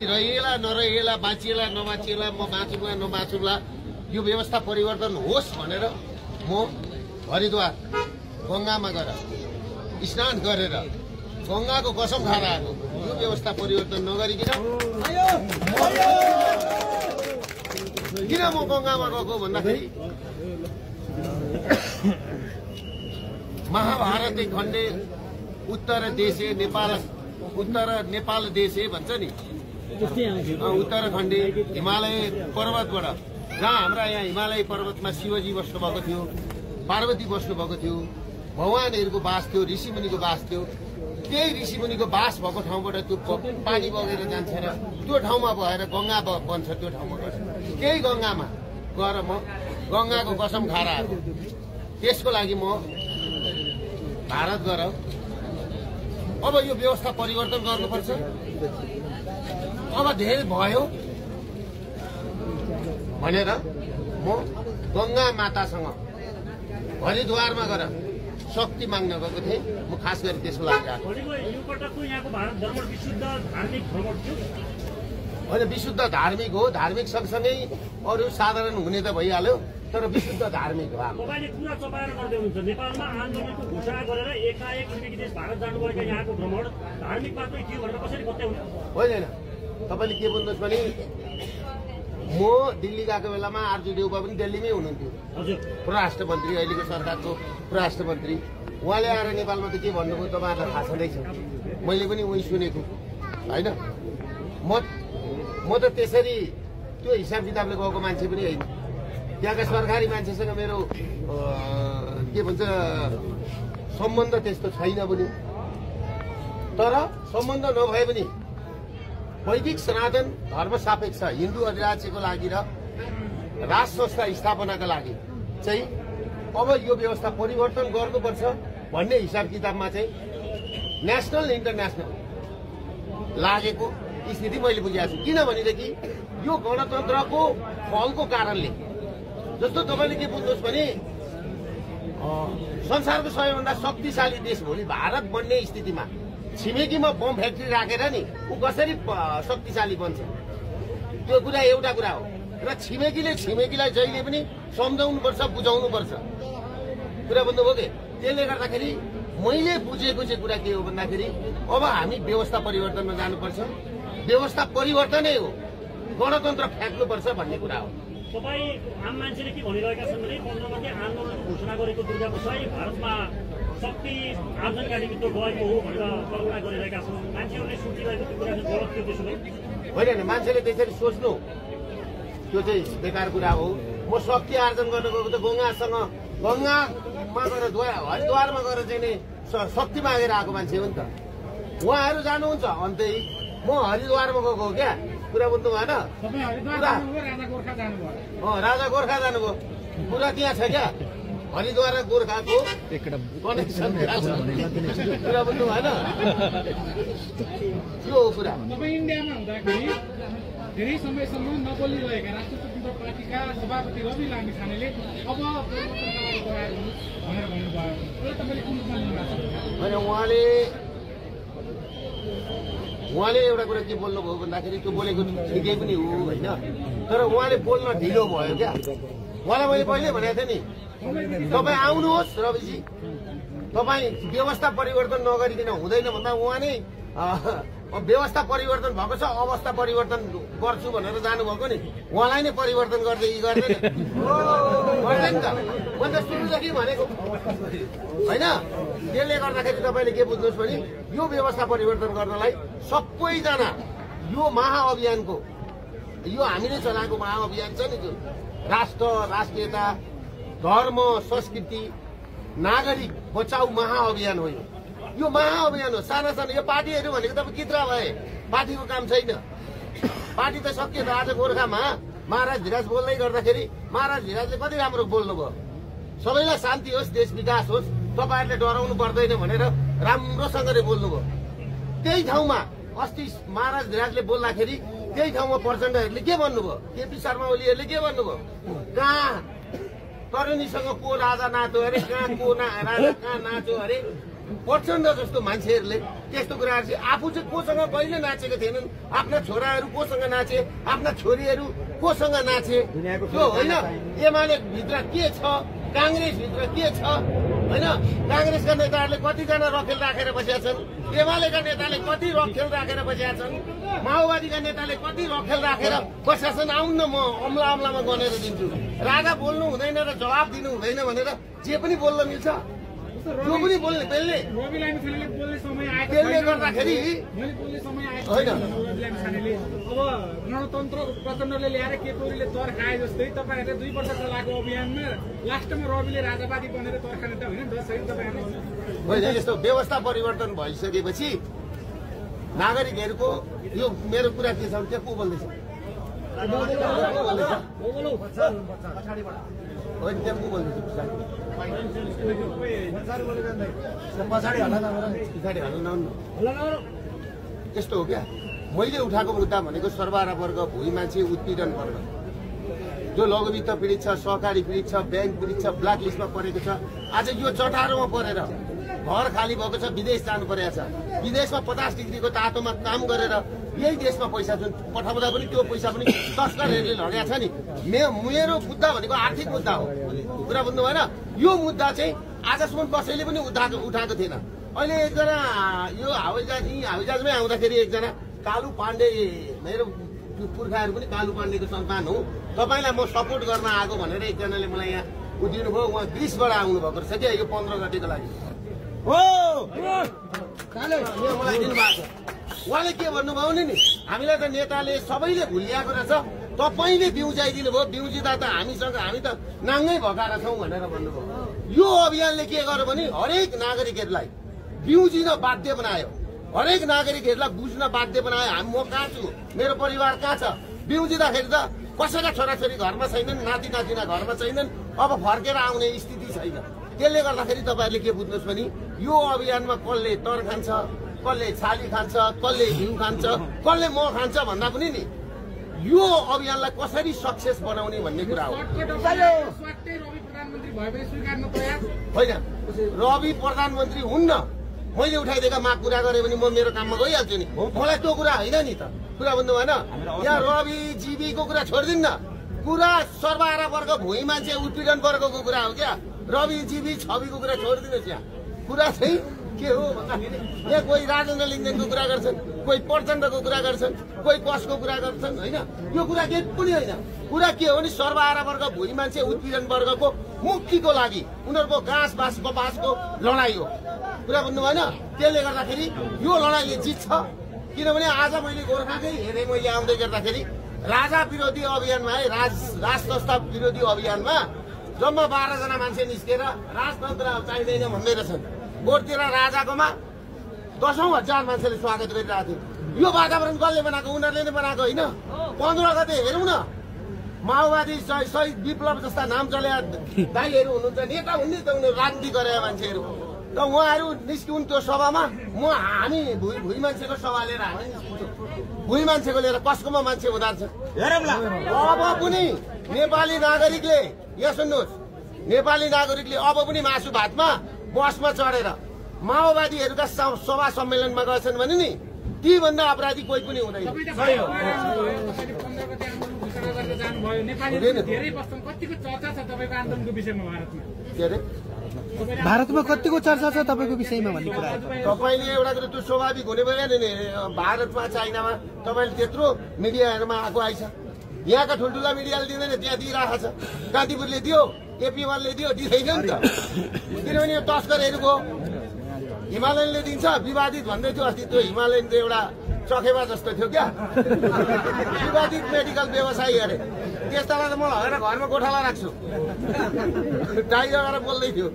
रहिएला नरहिएला बाँचिएला नबाँचिएला म बाँचुला नबाँचुला यो व्यवस्था परिवर्तन होस् भनेर म हरिद्वार गंगामा गएर स्नान गरेर गंगाको कसम खाएर आएको। यो व्यवस्था परिवर्तन नगरिकन किन म गंगामा गएको भन्दाखेरि महाभारत खण्डे उत्तर देशे नेपाल उत्तर नेपाल देशे भन्छ नि, उत्तराखण्डी हिमालय पर्वतबाट जहाँ हाम्रा यहाँ हिमालय पर्वतमा शिवजी बस्नु भएको थियो, पार्वती बस्नु भएको थियो, भगवानहरूको बास थियो, ऋषिमुनिको बास थियो। त्यही ऋषिमुनिको बास भएको ठाउँबाट त्यो पानी बगेर जान्छ र त्यो ठाउँमा भएर गंगा बन्छ। त्यो ठाउँमा गएर त्यही गंगामा गएर म गंगाको कसम खाएर आएको। त्यसको लागि म भारत गएर अब यो व्यवस्था परिवर्तन गर्नुपर्छ। अब धेरै भयो भनेर म गंगा मातासँग हरिद्वारमा गएर शक्ति माग्न गएको थिएँ। म खास गरी त्यसको लागि आएको। होइन, विशुद्ध धार्मिक हो। धार्मिक सँगसँगै अरू साधारण हुने त भइहाल्यो, तर विशुद्ध धार्मिक हो। नेपालमा आन्दोलनको घोषणा गरेर एकाएक विदेश भारत जानुभएका यहाँको भ्रमण धार्मिक मात्रै थियो भनेर कसरी बताउनु? होइन, तपाईँले के भन्नुहोस् भने म दिल्ली गएको बेलामा आरजू देउपा पनि दिल्लीमै हुनुहुन्थ्यो, परराष्ट्र मन्त्री, अहिलेको सरकारको परराष्ट्र मन्त्री। उहाँले आएर नेपालमा त के भन्नुभयो तपाईँहरूलाई थाहा छँदैछ, मैले पनि उही सुनेको होइन। म त त्यसरी त्यो हिसाब किताबले गएको मान्छे पनि होइन। त्यहाँका सरकारी मान्छेसँग मेरो के भन्छ सम्बन्ध त्यस्तो छैन पनि। तर सम्बन्ध नभए पनि वैदिक सनातन धर्म सापेक्ष हिन्दू अधिराज्यको लागि र राष्ट्र संस्था स्थापनाका लागि चाहिँ अब यो व्यवस्था परिवर्तन गर्नुपर्छ भन्ने हिसाब किताबमा चाहिँ नेसनल इन्टरनेसनल लागेको स्थिति मैले बुझेको छु। किनभनेदेखि यो गणतन्त्रको फलको कारणले, जस्तो तपाईँले के बुझ्नुहोस् भने संसारको सबैभन्दा शक्तिशाली देश भोलि भारत बन्ने स्थितिमा छिमेकीमा बम फ्याक्ट्री राखेर नि ऊ कसरी शक्तिशाली बन्छ, त्यो कुरा एउटा कुरा हो। र छिमेकीले छिमेकीलाई जहिले पनि सम्झाउनुपर्छ, बुझाउनुपर्छ। कुरा बुझ्नुभयो कि? त्यसले गर्दाखेरि मैले बुझेको चाहिँ कुरा के हो भन्दाखेरि अब हामी व्यवस्था परिवर्तनमा जानुपर्छ। व्यवस्था परिवर्तनै हो, गणतन्त्र फ्याँक्नुपर्छ भन्ने कुरा हो। तपाईँ आम मान्छेले के भनिरहेका छन् भने 15 गते आन्दोलन घोषणा गरेको दुर्गा प्रसाद भारतमा शक्ति आर्जनका निमित्त गएको हो भनेर कल्पना गरिरहेका छन् मान्छेहरूले सोचिरहेको त्यो कुरा चाहिँ गलत थियो। त्यसो भए होइन, मान्छेले त्यसरी सोच्नु त्यो चाहिँ बेकार कुरा हो। म शक्ति आर्जन गर्न गएको त गंगासँग गंगामा गएर हरिद्वारमा गएर चाहिँ नि शक्ति मागेर आएको मान्छे हो नि त। उहाँहरू जानुहुन्छ अन्तै, म हरिद्वारमा गएको हो क्या। कुरा बुझ्नु भएन? राजा गोर्खा जानुभयो, कुरा त्यहाँ छ क्या। हरिद्वार र गोर्खाको कनेक्सन कुरा बुझ्नु भएन? यो हो कुरा। इन्डियामा हुँदाखेरि धेरै समयसम्म नबोलिरहेका राष्ट्रिय स्वतन्त्र पार्टीका सभापति रवि लामिछानेले अब उहाँले एउटा कुरा के बोल्नुभयो भन्दाखेरि त्यो बोलेको ठिकै पनि हो होइन, तर उहाँले बोल्न ढिलो भयो क्या। उहाँलाई मैले पहिले भनेको थिएँ नि, तपाईँ आउनुहोस् रविजी, तपाईँ व्यवस्था परिवर्तन नगरिकन हुँदैन भन्दा उहाँ नै व्यवस्था परिवर्तन भएको छ, अवस्था परिवर्तन गर्छु भनेर जानुभएको नि। उहाँलाई नै परिवर्तन गर्दै गर्दैन गर्दैन त, मैले सुरुदेखि भनेको होइन। त्यसले गर्दाखेरि तपाईँले के बुझ्नुहोस् भने यो व्यवस्था परिवर्तन गर्नलाई सबैजना यो महाअभियानको, यो हामीले चलाएको महाअभियान छ नि, जुन राष्ट्र राष्ट्रियता धर्म संस्कृति नागरिक बचाउ महाअभियान हो। यो महाअभियान हो। साना साना यो पार्टीहरू भनेको तपाईँ कित्रा भए, पार्टीको काम छैन। पार्टी त सकियो त। आज गोर्खामा महाराज धिराज बोल्दै गर्दाखेरि महाराज धिराजले कति राम्रो बोल्नुभयो, सबैलाई शान्ति होस्, देश विकास होस्, तपाईँहरूले डराउनु पर्दैन भनेर राम्रोसँगले बोल्नुभयो। त्यही ठाउँमा अस्ति महाराज धिराजले बोल्दाखेरि त्यही ठाउँमा प्रचण्डहरूले के भन्नुभयो, केपी शर्मा ओलीहरूले के भन्नुभयो, कहाँ तरुणीसँग को राजा नाच्यो अरे, कहाँ को राजा कहाँ नाच्यो अरे, प्रचण्ड जस्तो मान्छेहरूले त्यस्तो कुराहरू चाहिँ आफू चाहिँ कोसँग कहिले नाचेको थिएनन्, आफ्ना छोराहरू कोसँग नाचे, आफ्ना छोरीहरू कोसँग नाचे, त्यो होइन। एमाले भित्र के छ, काङ्ग्रेस भित्र के छ होइन। काङ्ग्रेसका नेताहरूले कतिजना रखेल राखेर बसेका छन्, एमालेका नेताले कति रखेल राखेर बसेका छन्, माओवादीका नेताले कति रखेल राखेर बसेका छन्। आउन म अम्ला अम्लामा गनेर दिन्छु। राजा बोल्नु हुँदैन र जवाब दिनु हुँदैन भनेर जे पनि बोल्न मिल्छ, जो पनि बोल्ने बेल्ने त्यसले गर्दाखेरि होइन। अब गणतन्त्र प्रचण्डले ल्याएर केपीले तर खाए जस्तै तपाईँहरूले 2 वर्ष चलाएको अभियानमा लास्टमा रविले राजावादी बनेर तर खाने त होइन होइन। यस्तो व्यवस्था परिवर्तन भइसकेपछि नागरिकहरूको यो मेरो कुरा के छ भने त्यहाँ को बोल्दैछ होइन, त्यहाँ को बोल्दैछ पछाडि हाल्नु त्यस्तो हो क्या। मैले उठाएको मुद्दा भनेको सर्वहारा वर्ग, भुइँ मान्छे, उत्पीडन वर्ग, जो लघुवित्त पीडित छ, सहकारी पीडित छ, ब्याङ्क पीडित छ, ब्ल्याक लिस्टमा परेको छ, आज यो चटारोमा परेर घर खाली भएको छ, विदेश जानु परेको छ। विदेशमा 50 डिग्रीको तातोमा काम गरेर यही देशमा पैसा जुन पठाउँदा पनि त्यो पैसा पनि तस्करहरूले लगेको छ नि। मेरो मुद्दा भनेको आर्थिक मुद्दा हो, कुरा बुझ्नु भएन। यो मुद्दा चाहिँ आजसम्म कसैले पनि उठाएको थिएन। अहिले एकजना यो हवाईजहाजमै आउँदाखेरि एकजना कालु पाण्डे, मेरो पुर्खाहरू पनि कालु पाण्डेको सन्तान हो, तपाईँलाई म सपोर्ट गर्न आएको भनेर एकजनाले मलाई यहाँ उठिदिनुभयो। उहाँ ग्रिसबाट आउनुभएको रहेछ क्या, यो 15 गतिको लागि मलाई दिनुभएको छ। उहाँले के भन्नुभयो नि, हामीलाई त नेताले सबैले भुलिएको रहेछ, तपाईँले बिउजाइदिनु भयो, बिउजिँदा त हामी त नाङ्गै भएका छौँ भनेर भन्नुभयो। यो अभियानले के गर्यो भने हरेक नागरिकहरूलाई बिउजिन बाध्य बनायो, हरेक नागरिकहरूलाई बुझ्न बाध्य बनायो। म कहाँ छु, मेरो परिवार कहाँ छ, बिउजिँदाखेरि त कसैका छोराछोरी घरमा छैनन्, नाति नातिना घरमा छैनन्, अब फर्केर आउने स्थिति छैन। त्यसले गर्दाखेरि तपाईँहरूले के बुझ्नुहोस् भने यो अभियानमा कसले तर खान्छ, कसले छाली खान्छ, कसले घिउ खान्छ, कसले मह खान्छ भन्दा पनि नि यो अभियानलाई कसरी सक्सेस बनाउने भन्ने कुरा हो। होइन, रवि प्रधानमन्त्री हुन्न, मैले उठाइदिएका माग कुरा गरेँ भने म मेरो काममा गइहाल्छु नि। मलाई त्यो कुरा होइन नि त, कुरा बुझ्नु भएन। यहाँ रवि जीवीको कुरा छोडिदिन्न, कुरा सर्वहारा वर्ग, भुइँ मान्छे, उत्पीडन वर्गको कुरा हो क्या। रवि जीवी छविको कुरा छोडिदिनुहोस्। यहाँ कुरा चाहिँ के हो भन्दाखेरि यहाँ कोही राजेन्द्र लिङ्गदेनको कुरा गर्छन्, कोही प्रचण्डको कुरा गर्छन्, कोही कसको कुरा गर्छन्, होइन। यो कुरा के पनि होइन। कुरा के हो भने सर्वहारा वर्ग, भुइँ मान्छे, उत्पीडन वर्गको मुक्तिको लागि उनीहरूको घाँस बाँस कपासको लडाइँ हो, कुरा बुझ्नु भएन। त्यसले गर्दाखेरि यो लडाइँले जित्छ। किनभने आज मैले गोर्खाकै हेरेँ, मैले आउँदै गर्दाखेरि राजा विरोधी अभियानमा है, राजसंस्था विरोधी अभियानमा जम्मा 12 जना मान्छे निस्केर राजतन्त्र चाहिँदैन भन्दै रहेछन्। बोर्डतिर राजाकोमा 10,000 मान्छेले स्वागत गरिरहेको थियो। यो वातावरण कसले बनाएको? उनीहरूले नै बनाएको होइन। 15 गते हेरौँ न, माओवादी शहीद विप्लव जस्ता नाम चले दाइहरू हुनुहुन्छ, नेता हुन् त उनीहरू, राजनीति गरेका मान्छेहरू, र उहाँहरू निस्किउन् त्यो सभामा। हामी भुइँ मान्छेको सभा लिएर हामी निस्किन्छौँ, भुइँ मान्छेको लिएर कसकोमा मान्छे हुँदो रहेछ। अब पनि नेपाली नागरिकले, यहाँ सुन्नुहोस्, नेपाली नागरिकले अब पनि मासु भातमा बसमा चढेर माओवादीहरूका सभा सम्मेलनमा गएछन् भने नि तीभन्दा अपराधी कोही पनि हुँदैन। भारतमा कतिको चर्चा छ तपाईँको विषयमा भन्ने कुरा तपाईँले एउटा कुरो त्यो स्वाभाविक हुने भयो नि। भारतमा चाइनामा तपाईँले त्यत्रो मिडियाहरूमा आएको आइछ, यहाँका ठुल्ठुला मिडियाले दिँदैन, त्यहाँ दिइरहेको छ। कान्तिपुरले दियो, एपीवालले दियो, दिँदैन नि त। किनभने यो तस्करहरूको हिमालयनले दिन्छ, विवादित भन्दै थियो अस्ति। त्यो हिमालयन चाहिँ एउटा चखेवा जस्तो थियो क्या, विवादित मेडिकल व्यवसायी अरे। त्यस्तालाई त म लगेर घरमा गोठाला राख्छु, टाइ लगाएर बोल्दै थियो।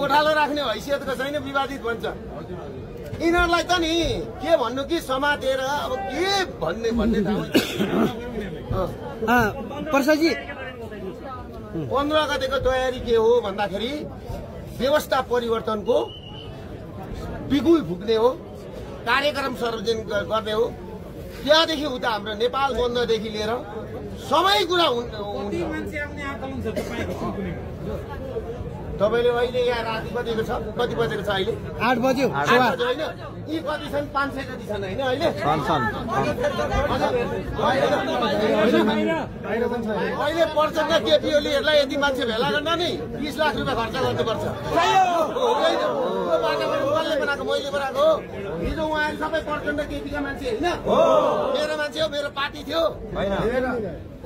गोठालो राख्ने हैसियतको छैन, विवादित भन्छ। यिनीहरूलाई त नि के भन्नु कि समातेर अब के भन्ने प्रसादजी 15 गतेको तयारी के हो भन्दाखेरि व्यवस्था परिवर्तनको बिगुल फुक्ने हो, कार्यक्रम सर्वजन गर्ने हो। त्यहाँदेखि उता हाम्रो नेपाल बन्ददेखि लिएर सबै कुरा तपाईँले अहिले यहाँ राति कतिको छ कति बजेको छ अहिले 8 बज्यो 8 बजे होइन यी कति छन् 500 कति छन् होइन अहिले अहिले प्रचण्ड केपी ओलीहरूलाई यति मान्छे भेला गर्न नि 20 लाख रुपियाँ खर्च गर्नुपर्छ कसले बनाएको मैले बनाएको हो हिजो उहाँहरू सबै प्रचण्ड केपीका मान्छे होइन मेरो मान्छे हो मेरो पार्टी थियो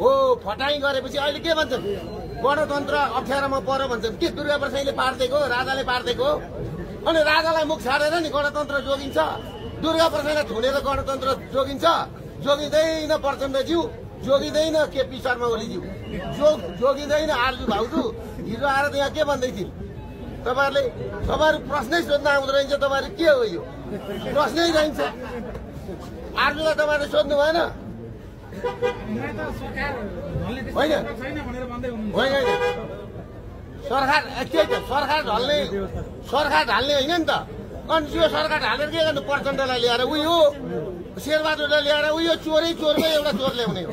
हो फटाई गरेपछि अहिले के भन्छन् गणतन्त्र अप्ठ्यारोमा पर्यो भन्छन् के दुर्गा प्रसाईले पारिदिएको राजाले पारिदिएको अनि राजालाई मुख छाडेर नि गणतन्त्र जोगिन्छ दुर्गा प्रसाईलाई थुनेर गणतन्त्र जोगिन्छ जोगिँदैन प्रचण्डज्यू जोगिँदैन केपी शर्मा ओलीज्यू जोगिँदैन आर्जु भाउजू हिजो आएर यहाँ के भन्दै थिए तपाईँहरू प्रश्नै सोध्न आउँदो रहेछ तपाईँहरू के हो यो प्रश्नै रहन्छ आर्जुलाई तपाईँहरूले सोध्नु भएन होइन सरकार ढाल्ने होइन नि त अनि त्यो सरकार ढालेर के गर्नु प्रचण्डलाई ल्याएर उयो शेरबहादुरलाई ल्याएर उयो चोरमै एउटा चोर ल्याउने हो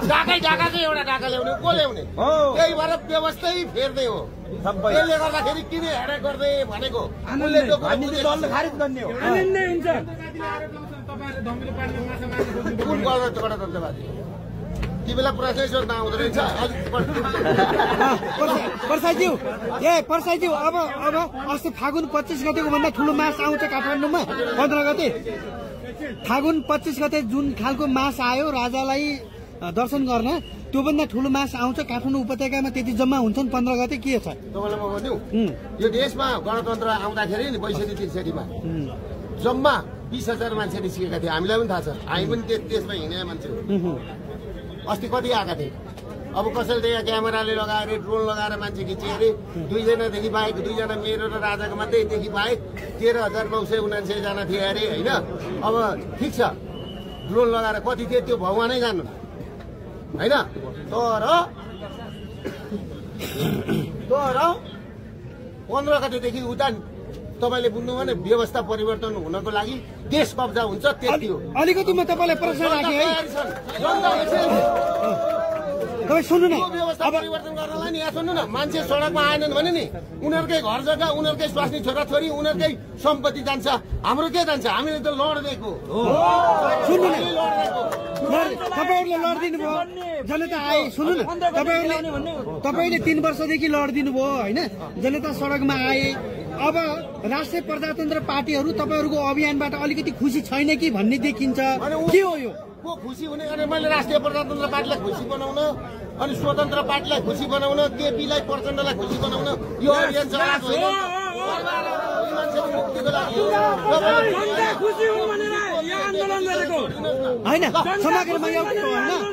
डाकै एउटा डाका ल्याउने को ल्याउने त्यही भएर व्यवस्थै फेर्दै हो त्यसले गर्दाखेरि किन हेरेक गर्दै भनेको कुन गणतन्त्रवादी तिमीलाई प्रश्नै सोध्न आउँदो रहेछ पर्साइज्यू अब अस्ति फागुन 25 गतेको भन्दा ठुलो मास आउँछ काठमाडौँमा 15 गते फागुन 25 गते जुन खालको मास आयो राजालाई दर्शन गर्न त्यो भन्दा ठुलो मास आउँछ काठमाडौँ उपत्यकामा त्यति जम्मा हुन्छन् 15 गते के छ तपाईँलाई म भनिदिउँ यो देशमा गणतन्त्र आउँदाखेरि नि 62-63 मा जम्मा 20,000 मान्छे निस्केका थिए हामीलाई पनि थाहा छ हामी पनि त्यसमा हिँडेका मान्छे अस्ति कति आएका थिए अब कसैले त्यहाँ क्यामेराले लगाएर ड्रोन लगाएर मान्छे खिचे अरे 2 जनादेखि बाहेक 2 जना मेरो र राजाको मात्रैदेखि बाहेक 13,979 जना थिए अरे होइन अब ठिक छ ड्रोन लगाएर कति थिए त्यो भगवानै जान्नु होइन तर 15 गतेदेखि उता तपाईँले बुझ्नु भने व्यवस्था परिवर्तन हुनको लागि देश कब्जा हुन्छ त्यति हो अलिकति म तपाईँलाई प्रश्न राखेँ है तपाईँ सुन्नु न व्यवस्था परिवर्तन गर्नलाई नि यहाँ सुन्नु न मान्छे सडकमा आएनन् भने नि उनीहरूकै घर जग्गा उनीहरूकै स्वास्नी छोराछोरी उनीहरूकै सम्पत्ति जान्छ हाम्रो के जान्छ हामीले त लड्दिएको सुन्नु न तपाईँहरूले लडिदिनु भयो जनता आए सुन्नु न तपाईँले 3 वर्षदेखि लडिदिनु भयो होइन जनता सडकमा आए अब राष्ट्रिय प्रजातन्त्र पार्टीहरू तपाईँहरूको अभियानबाट अलिकति खुसी छैन कि भन्ने देखिन्छ के हो यो को खुसी हुने अनि मैले राष्ट्रिय प्रजातन्त्र पार्टीलाई खुसी बनाउन अनि स्वतन्त्र पार्टीलाई खुसी बनाउन केपीलाई प्रचण्डलाई खुसी बनाउन यो अभियान चलाएको होइन समग्रमा एउटै हो होइन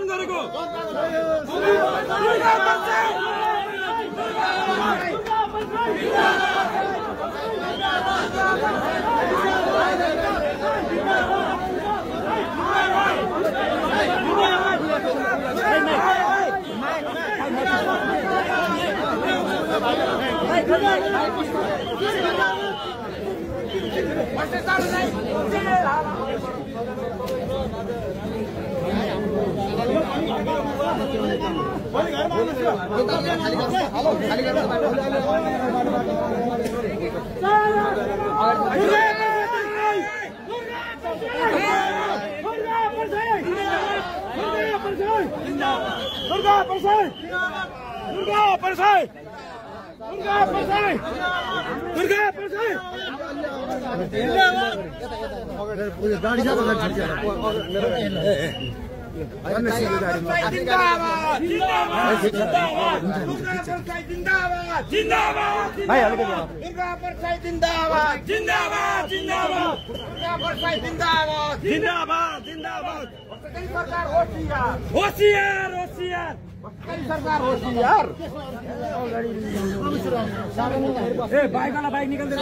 बाइक निकाल्दै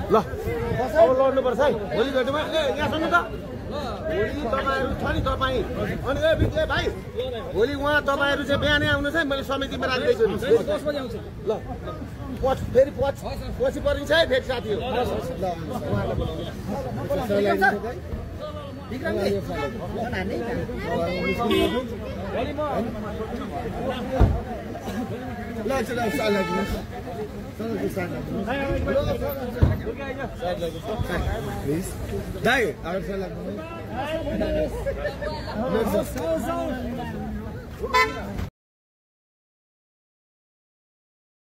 ल अब लड्नुपर्छ है भोलि भेटौँ है यहाँ सुन्नु त भोलि तपाईँहरू छ नि तपाईँ अनि ए भाइ भोलि उहाँ तपाईँहरू चाहिँ बिहानै आउनुहोस् है मैले समितिमा राख्दैछु नि ल फेरि पछि परिन्छ है फेरि साथी हो